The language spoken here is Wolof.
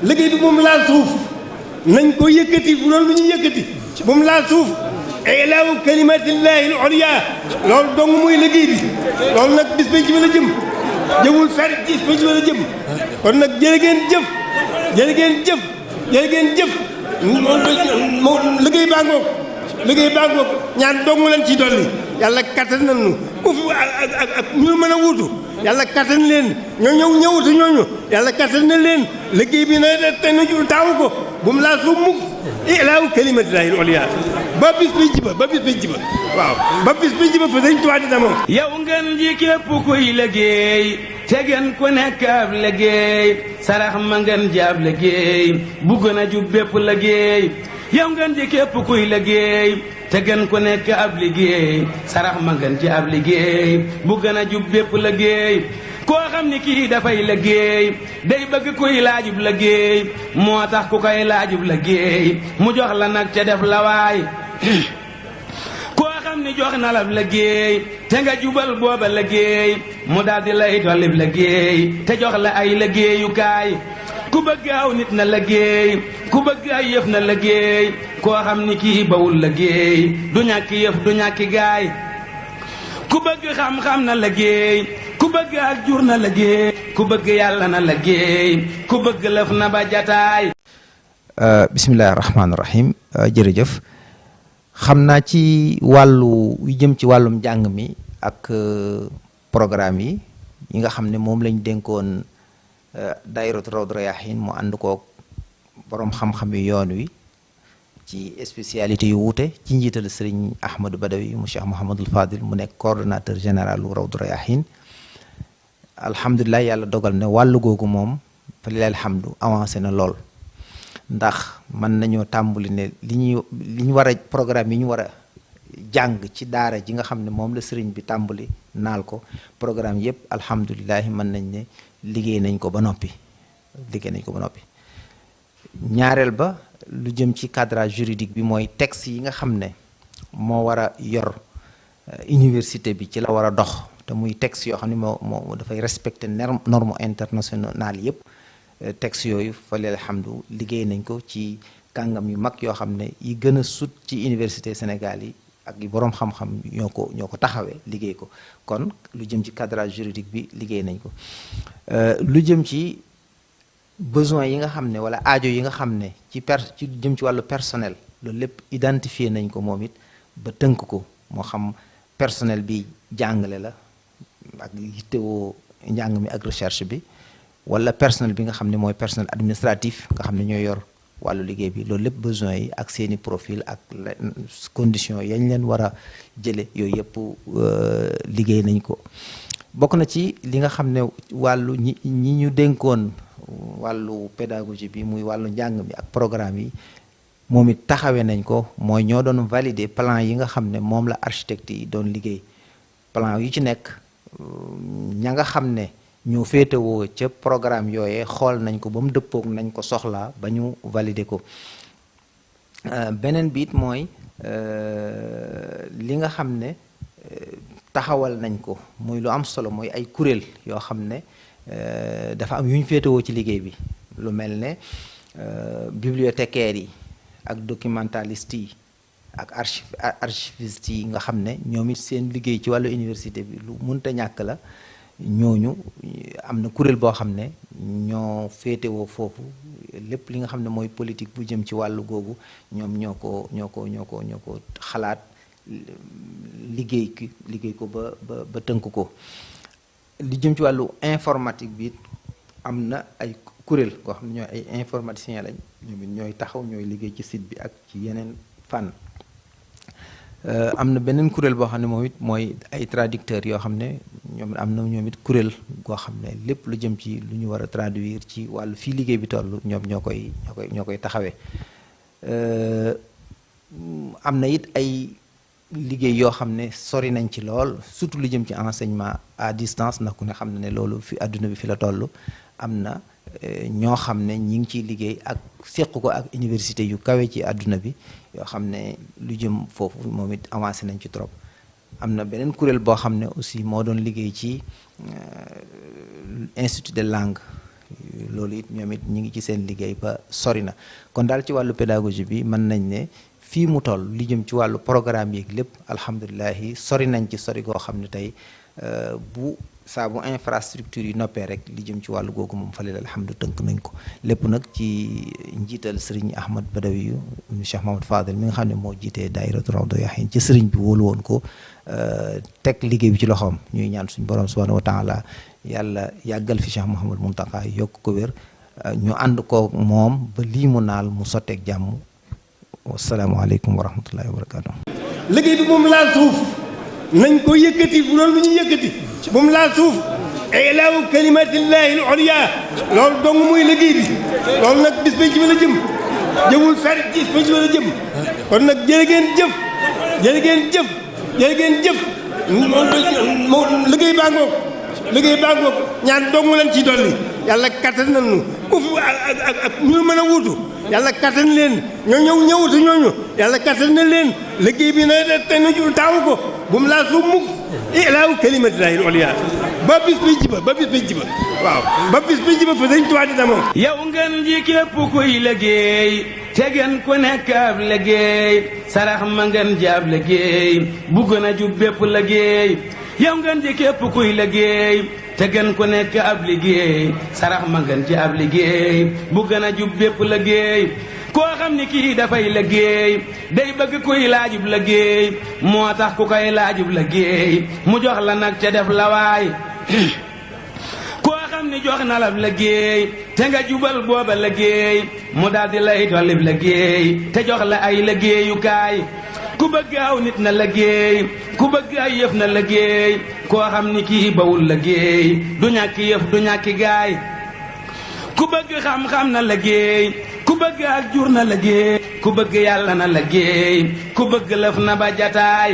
liggéey bi moom laal suuf nañ ko yëkkati bu doon lu ñu yëkkati moom laal suuf ilaahu kalimatillahi al-ulya loolu dong muy liggéey bi loolu nag bis ba ci la jëm jëmul fer bis ba ci la jëm kon nag jërë ngeen jëf jërë ngeen jëf jërë ngeen jëf liggéey baa ngoog ñaan dong leen ci dolli yàlla kattan nañu ku fi ak ñu mën a wuutu yàlla kattan leen ñoo ñëwutu ñooñu yàlla kattan na leen liggéey bi na te nu taawu ko bu mu laa suuf mukk ilaahu kalimatillahi al-ulya ba bis bi jiba waaw ba bis bi jiba fa sëñ Tuubaa dina moom yow ngeen ji képp kuy liggéey te gën ku nekk ab liggéey sarax ma ngeen ji ab liggéey bu gën a jub bépp liggéey yow ngeen ji képp kuy liggéey te gën ku nekk ab liggéey sarax ma ngeen ci ab liggéey bu gën a jub bépp liggéey koo xam ni kii dafay liggéey day bëgg kuy laajub liggéey moo tax ku koy laajub liggéey mu jox la nag te def la waay koo xam ni jox na la liggéey te nga jubal booba liggéey mu daldi lay dollib liggéey te jox la ay liggéeyukaay ku bëgg aw nit na liggéey ku bëgg ay yëf na liggéey koo xam ni kii bawul liggéey du ñàkki yëf du ñàkki gaay ku bëgg xam-xam na liggéey ku bëgg ak jur na liggéey ku bëgg yàlla na liggéey ku bëgg lëf na ba jataay. bismillahi rahmaani rahim jërëjëf xam naa ci wàllu jëm ci wàllum njàng mi ak programme yi nga xam ne moom lañ dénkoon daayiratu Rawdu Rayaahiin mu ànd koog boroom xam-xam yi yoon wi ci spécialité yu wuute ci njiital sëriñ Ahmadou Badawi mu Cheikh Mouhamadul Fadil mu nekk coordonnateur général u Rawdu Rayaahiin alhamdulilah yàlla dogal ne wàllu googu moom fa lillahi alhamdu avancé na lool ndax mën nañoo tàmbali ne li ñu war a programme yi ñu war a jàng ci daara ji nga xam ne moom la sëriñ bi tàmbali naal ko programme yëpp alhamdulilah mën nañ ne liggéey nañ ko ba noppi ñaareel ba lu jëm ci cadrage juridique bi mooy texte yi nga xam ne moo war a yor université bi ci la war a dox te muy texte yoo xam ne moo dafay respecter norme internationale yëpp texte yooyu fa leel alhamdu liggéey nañ ko ci kàngam yu mag yoo xam ne yi gën a sut ci université Sénégal yi ak yi boroom xam-xam ñoo ko taxawee liggéey ko kon lu jëm ci cadrage juridique bi liggéey nañ ko lu jëm ci besoin yi nga xam ne wala aajo yi nga xam ne ci jëm ci wàllu personnel loolu lépp identifier nañ ko moom it ba tënk ko moo xam personnel bi jàngale la ak yittewoo njàng mi ak recherche bi wala personnel bi nga xam ne mooy personnel administratif nga xam ne ñooy yor wàllu liggéey bi loolu lépp besoin yi ak seeni profil ak condition yañ leen war a jële yooyu yëpp liggéey nañ ko bokk na ci li nga xam ne wàllu ñi ñu dénkoon wàllu pédagogie bi muy wàllu njàng mi ak programme yi moom it taxawee nañ ko mooy ñoo doon valider plan yi nga xam ne moom la architecte yi doon liggéey plan yu ci nekk ña nga xam ne ñoo féetewoo ca programme yooyee xool nañ ko ba mu dëppook nañ ko soxlaa ba ñu valider ko beneen biit mooy li nga xam ne taxawal nañ ko muy lu am solo mooy ay kuréel yoo xam ne dafa am yu ñu féetewoo ci liggéey bi lu mel ne bibliothécaires yi ak documentaliste yi ak archiviste yi nga xam ne ñoom it seen liggéey ci wàllu université bi lu mënta ñàkk la ñooñu am na kuréel boo xam ne ñoo féetewoo foofu lépp li nga xam ne mooy politique bu jëm ci wàllu googu ñoom ñoo ko xalaat liggéey ko ba tënk ko li jëm ci wàllu informatique bi am na ay kuréel koo xam ne ñooy ay informaticiens lañ ñoom it ñooy taxaw ñooy liggéey ci site bi ak ci yeneen fànn am na beneen kuréel boo xam ne moom it mooy ay traducteurs yoo xam ne ñoom it kuréel goo xam ne lépp lu jëm ci lu ñu war a traduire ci wàllu fii liggéey bi toll ñoom ñoo koy taxawee am na it ay liggéey yoo xam ne sori nañ ci lool surtout lu jëm ci enseignement à distance ndax ku ne xam ne loolu fi àdduna bi fi la toll am na ñoo xam ne ñi ngi ciy liggéey ak seq ko ak université yu kawe ci àdduna bi yoo xam ne lu jëm foofu moom it avancé nañ ci trop am na beneen kuréel boo xam ne aussi moo doon liggéey ci institut de langue loolu it ñoom it ñi ngi ci seen liggéey ba sori na kon daal ci wàllu pédagogie bi mën nañ ne fii mu toll li jëm ci wàllu programme yeeg lépp alhamdulilahi sori nañ ci sori goo xam ne tey bu saa bu infrastructure yi noppee rek li jëm ci wàllu googu moom falil alhamdu tënk nañ ko lépp nag ci njiital sëriñ Ahmad Badawi Cheikh Mahamad Fadel mi nga xam ne moo jiitee daayiratu Rawdu Rayaahiin ci sëriñ bi wóolu woon ko teg liggéey bi ci loxoom ñuy ñaan suñu borom subhanahu wa taala yàlla yàggal fi Cheikh Mouhamadou Mountakha yokk ko wér ñu ànd ko moom ba lii mu naal mu sotteeg jàmm wasalaamaaleykum wa rahmatullahi wa barakaatu. liggéey bi moom laal suuf nañ ko yëkkati bu doon lu ñu yëkkati bu mu laal suuf ilaahu kalimatillahi al-ulya loolu dong muy liggéey bi loolu nag bis bañ ci mën a jëm jëmul fer bis bañ ci mën a jëm kon nag jërë ngeen jëf jërë ngeen jëf jërë ngeen jëf liggéey baa ngoog liggéey baa ngoog ñaan dong leen ci dolli yàlla kattan nañu ku fi ak ñu mën a wuutu yàlla kattan leen ñoo ñëwutu ñooñu yàlla kattan na leen liggéey bi na te nu taawu ko bu mu laa suuf mukk ilaahu kalimatillahi al-ulya ba bis bi jiba ba bis bi jiba waaw ba bis bi jiba fa Sëñ Tuubaa dina moom yow ngeen ji képp kuy liggéey te ngeen ku nekk ab liggéey sarax ma ngeen jaab liggéey bu gën a jub bépp liggéey yow ngeen ji képp kuy liggéey te ngeen ku nekk ab liggéey sarax ma ngeen ci ab liggéey bu gën a jub bépp liggéey koo xam ni kii dafay liggéey day bëgg kuy laajub liggéey moo tax ku koy laajub liggéey mu jox la nag ca def la waay koo xam ni jox na la liggéey te nga jubal booba liggéey mu daldi lay dollib liggéey te jox la ay liggéeyukaay ku bëgg aw nit na liggéey ku bëgg ay yëf na liggéey koo xam ni kii bawul liggéey du ñàkk yëf du ñàkki gaay ku bëgg xam-xam na liggéey ku bëgg ak jur na liggéey ku bëgg yàlla na liggéey ku bëgg lëf na ba jataay